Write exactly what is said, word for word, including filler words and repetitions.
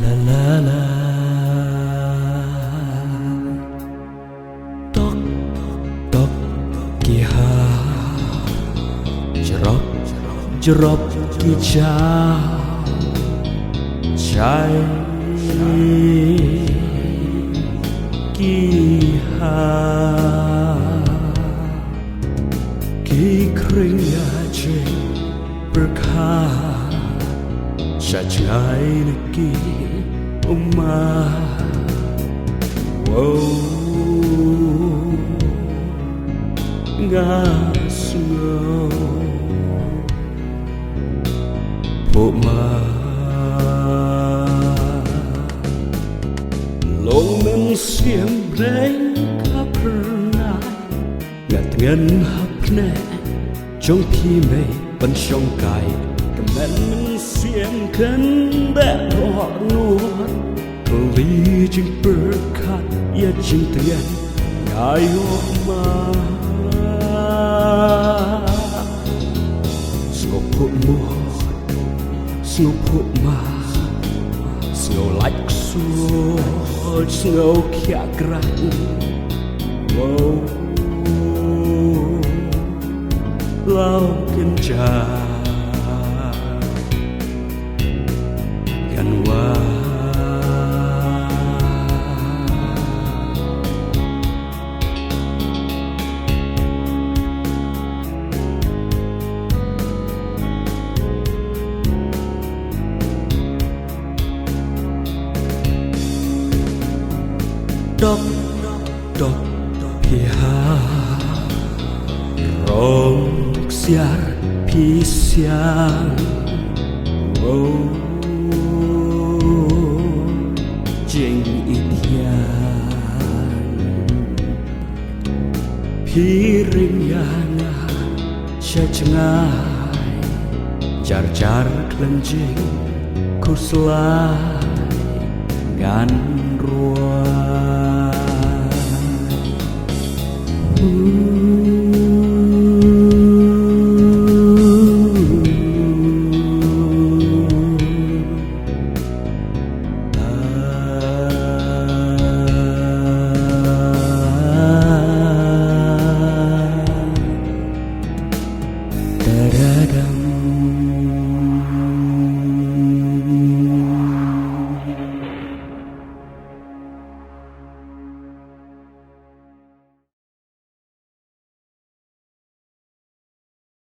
La la la. Tok tok ki ha. Jrop jrop ki ja. Jai ki ha. Ki khring ïa jingpyrkhat sha jngai na ki umma. Wow, nga sngew phuh ma. Long mynsiem bneng ka phyrnai. Nga tngen hapdeng jong phi mei ban shong kai. Kmen mynsiem kan beh dohnud. Kylli jingpyrkhat ïa jingtngen nga ïoh ma. Sngew phuh mut, sngew phuh ma. Sngew lait ksuid, sngew khiah grang. Wow. Law kynja kan wa. Dok dok dok phi ha. Rong ksiar phi siang. Oh, jing i thiang. Phi ring ïa nga sha jngai. Jar jar khlem jingkhuslai. Ngan